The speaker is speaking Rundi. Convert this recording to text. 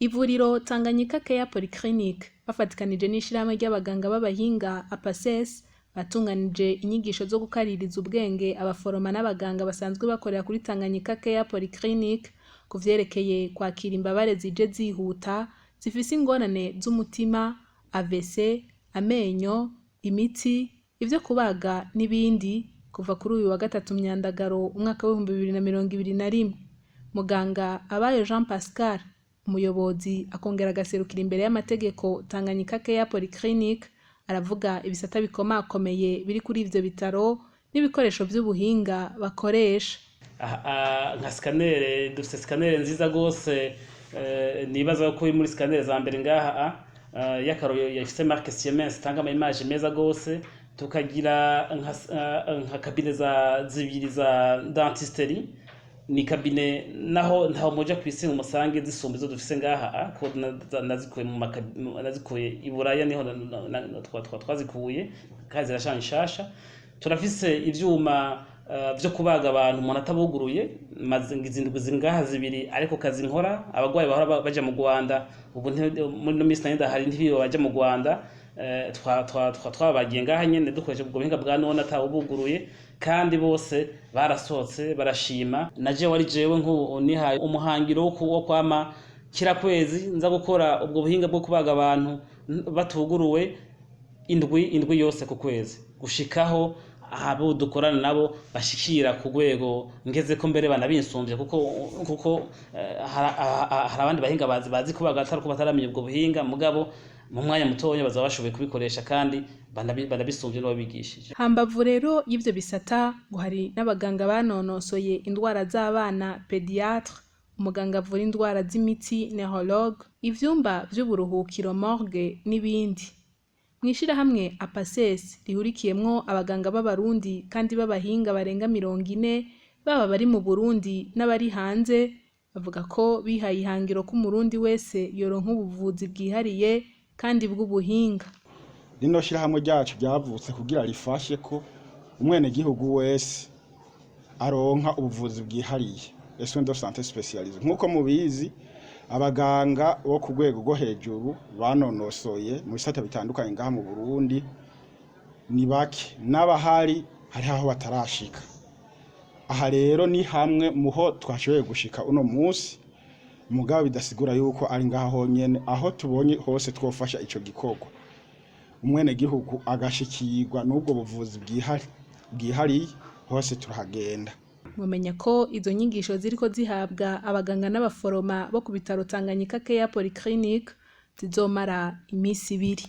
Ivuriro Tanganyika Care Polyclinic bafatikanije n'ishirahamwe ry'abaganga b'abahinga APACES batunganije inyigisho zo gukaririza ubwenge abaforoma n'abaganga basanzwe bakorera kuri Tanganyika Care Polyclinic ku vyerekeye kwakira imbabare zije zihuta zifise ingorane z'umutima, AVC, amenyo, imitsi, ivyo kubaga n'ibindi kuva kuri uyu wa gatatu Myandagaro umwaka w'2021. Muganga Abayo Jean Pascal, umuyobozi akongera agaserukira imbere y'amategeko Tanganyika Care Polyclinic, aravuga ibisata bikomakomeye biri kuri ivyo bitaro n'ibikoresho vy'ubuhinga bakoresha. Nka scanner, dufite scanner nziza gose, nibaza ko muri scanner za mbere ngaha y'akaro yafise marque Siemens, itanga ama image meza gose. Tukagira nka cabinet za zibiri za dentisterie, ni cabinet naho ntaho muja kwisi ngo musange zisumba izo dufise ngaha, ko nazikuye mu nazikuye i Buraya, niho twazikuye kandi zirashanye nshasha. Turafise ivyuma vyo kubaga abantu umuntu atabuguruye, maze izindwi zingaha zibiri ariko kazi nkora. Abagwayi bahora baja mu Rwanda, ubu muri no minsi nari ndahari ntibiwe baja mu Rwanda, twabagiye ngaha nyene dukoresheje ubwo buhinga bwa none atawubuguruye, kandi bose barasohotse barashima. Na jewe wari jewe nk'ubu nihaye umuhangiro wo kwama kira kwezi nza gukora ubwo buhinga bwo kubaga abantu batuguruwe indwi indwi yose ku kwezi, gushikaho abo dukorana nabo bashikira ku rwego ngeze ko mbere banabinsumbye, kuko hari abandi bahinga bazi kubaga atari ko bataramenya ubwo buhinga, mugabo mu mwanya mutoya bazaba bashoboye kubikoresha kandi banabisumbye n'uwabigishije. Hambavu rero y'ivyo bisata, ngo hari n'abaganga banonosoye indwara z'abana, pédiatre, umuganga avura indwara z'imitsi, neurologue, ivyumba vy'uburuhukiro, morgue, n'ibindi. Mw'ishirahamwe APACES rihurikiyemwo abaganga b'Abarundi kandi b'abahinga barenga 40, baba bari mu Burundi n'abari hanze, bavuga ko bihaye ihangiro ko Umurundi wese yoronka ubuvuzi bwihariye kandi bw'ubuhinga. Rino shirahamwe ryacu ryavutse kugira rifashe ko umwenegihugu wese aronka ubuvuzi bwihariye, soins de santé spécialisés. Nk'uko mubizi, abaganga bo ku rwego rwo hejuru banonosoye mu bisata bitandukanye ngaha mu Burundi ni bake, n'abahari hariho aho batarashika. Aha rero ni hamwe muho twashoboye gushika uno munsi, mugabo bidasigura yuko ari ngaha honyene. Aho tubonye hose twofasha ico gikorwa, umwenegihugu agashikirwa n'ubwo buvuzi bwihariye, hose turahagenda. Mwomenya ko izo nyigisho ziriko zihabwa abaganga n'abaforoma bo ku bitaro Tanganyika Care Polyclinic zizomara imisi 2.